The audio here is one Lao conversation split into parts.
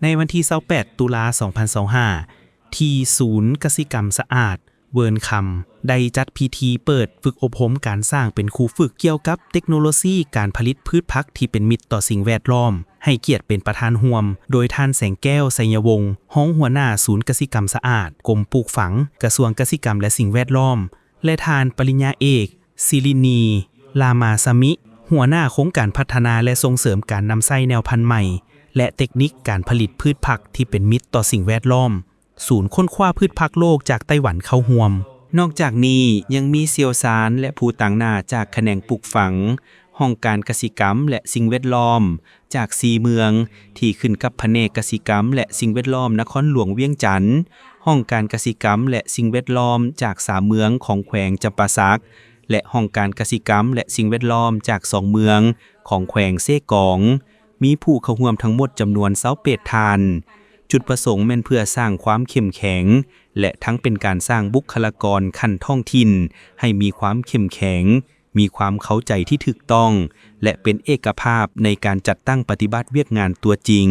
ໃນວັນທີຊາວແປດ ຕຸລາ ສອງພັນຊາວຫ້າ ທີ່ສູນກະສິກຳສະອາດ ເວີນຄຳ ໄດ້ຈັດພິທີເປີດຝຶກອົບຮົມການສ້າງເປັນຄູຝຶກກ່ຽວກັບເຕັກໂນໂລຊີການຜະລິດພືດຜັກທີ່ເປັນມິດຕໍ່ສິ່ງແວດລ້ອມ, ໃຫ້ກຽດເປັນປະທານຮ່ວມ ໂດຍທ່ານ ແສງແກ້ວ ໄຊຍະວົງ ຮອງຫົວໜ້າສູນກະສິກຳສະອາດ, ກົມປູກຝັງ, ກະຊວງກະສິກຳ ແລະ ສິ່ງແວດລ້ອມ ແລະ ທ່ານ ປະລິນຍາເອກ ສິລິນີ ລາມາສະມິ ຫົວໜ້າໂຄງການພັດທະນາ ແລະ ສົ່ງເສີມການນຳໃຊ້ແນວພັນໃໝ່ ແລະ ເຕັກນິກການຜະລິດພືດຜັກທີ່ເປັນມິດຕໍ່ສິ່ງແວດລ້ອມ, ສູນຄົ້ນຄວ້າພືດຜັກໂລກຈາກໄຕ້ຫວັນເຂົ້າຮ່ວມ. ນອກຈາກນີ້ຍັງມີຊ່ຽວຊານ ແລະ ຜູ້ຕາງໜ້າຈາກຂະແໜງປູກຝັງ, ຫ້ອງການກະສິກຳ ແລະ ສິ່ງແວດລ້ອມ ຈາກສີ່ເມືອງທີ່ຂຶ້ນກັບພະແນກກະສິກຳ ແລະ ສິ່ງແວດລ້ອມນະຄອນຫຼວງວຽງຈັນ, ຫ້ອງການກະສິກຳ ແລະ ສິ່ງແວດລ້ອມຈາກສາມເມືອງຂອງແຂວງຈຳປາສັກ ແລະ ຫ້ອງການກະສິກຳ ແລະ ສິ່ງແວດລ້ອມຈາກສອງເມືອງຂອງແຂວງເຊກອງ, ມີຜູ້ເຂົ້າຮ່ວມທັງໝົດຈຳນວນຊາວແປດທ່ານ. ຈຸດປະສົງແມ່ນເພື່ອສ້າງຄວາມເຂັ້ມແຂງ ແລະ ທັງເປັນການສ້າງບຸກຄະລາກອນຂັ້ນທ້ອງຖິ່ນໃຫ້ມີຄວາມເຂັ້ມແຂງ, ມີຄວາມເຂົ້າໃຈທີ່ຖືກຕ້ອງ ແລະ ເປັນເອກະພາບໃນການຈັດຕັ້ງປະຕິບັດວຽກງານຕົວຈິງ.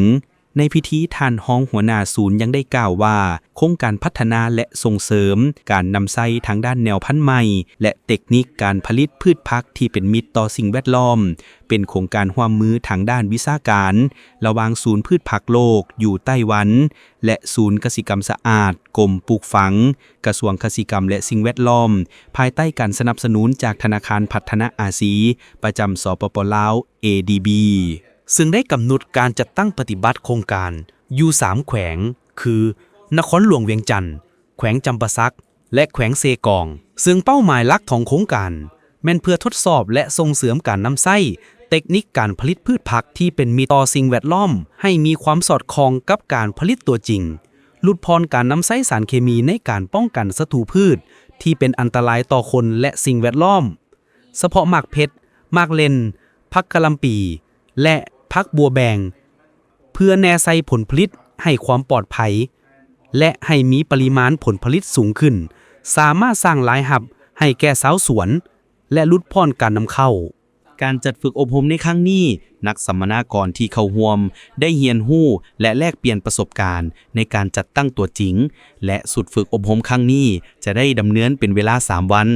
ໃນພິທີ, ທ່ານຮອງຫົວໜ້າສູນຍັງໄດ້ກ່າວວ່າ ໂຄງການພັດທະນາ ແລະ ສົ່ງເສີມການນຳໃຊ້ທາງດ້ານແນວພັນໃໝ່ ແລະ ເຕັກນິກການຜະລິດພືດຜັກທີ່ເປັນມິດຕໍ່ສິ່ງແວດລ້ອມ ເປັນໂຄງການຮ່ວມມືທາງດ້ານວິຊາການ ລະຫວ່າງສູນພືດຜັກໂລກຢູ່ໄຕ້ຫວັນ ແລະ ສູນກະສິກຳສະອາດ, ກົມປູກຝັງ, ກະຊວງກະສິກຳ ແລະ ສິ່ງແວດລ້ອມ, ພາຍໃຕ້ການສະໜັບສະໜູນຈາກທະນາຄານພັດທະນາອາຊີ ປະຈຳ ສປປ ລາວ ເອດີບີ ເຊິ່ງໄດ້ກຳນົດການຈັດຕັ້ງປະຕິບັດໂຄງການຢູ່ສາມແຂວງ ຄື ນະຄອນຫຼວງວຽງຈັນ, ແຂວງຈຳປາສັກ ແລະ ແຂວງເຊກອງ, ເຊິ່ງເປົ້າໝາຍຫຼັກຂອງໂຄງການ ແມ່ນເພື່ອທົດສອບ ແລະ ສົ່ງເສີມການນຳໃຊ້ເຕັກນິກການຜະລິດພືດຜັກທີ່ເປັນມິດຕໍ່ສິ່ງແວດລ້ອມ ໃຫ້ມີຄວາມສອດຄ່ອງກັບການຜະລິດຕົວຈິງ, ຫຼຸດຜ່ອນການນຳໃຊ້ສານເຄມີໃນການປ້ອງກັນສັດຕູພືດທີ່ເປັນອັນຕະລາຍຕໍ່ຄົນ ແລະ ສິ່ງແວດລ້ອມ, ສະເພາະໝາກເພັດ, ໝາກເລັ່ນ, ຜັກກະຫຼ່ຳປີ ແລະ ຜັກບົວແບງ ເພື່ອແນໃສ່ຜົນຜະລິດໃຫ້ຄວາມປອດໄພ ແລະ ໃຫ້ມີປະລິມານຜົນຜະລິດສູງຂຶ້ນ, ສາມາດສ້າງລາຍຮັບໃຫ້ແກ່ຊາວສວນ ແລະ ຫຼຸດຜ່ອນການນຳເຂົ້າ. ການຈັດຝຶກອົບຮົມໃນຄັ້ງນີ້, ນັກສຳມະນາກອນທີ່ເຂົ້າຮ່ວມໄດ້ຮຽນຮູ້ ແລະ ແລກປ່ຽນປະສົບການໃນການຈັດຕັ້ງຕົວຈິງ ແລະ ຊຸດຝຶກອົບຮົມຄັ້ງນີ້ຈະໄດ້ດຳເນີນເປັນເວລາສາມວັນ.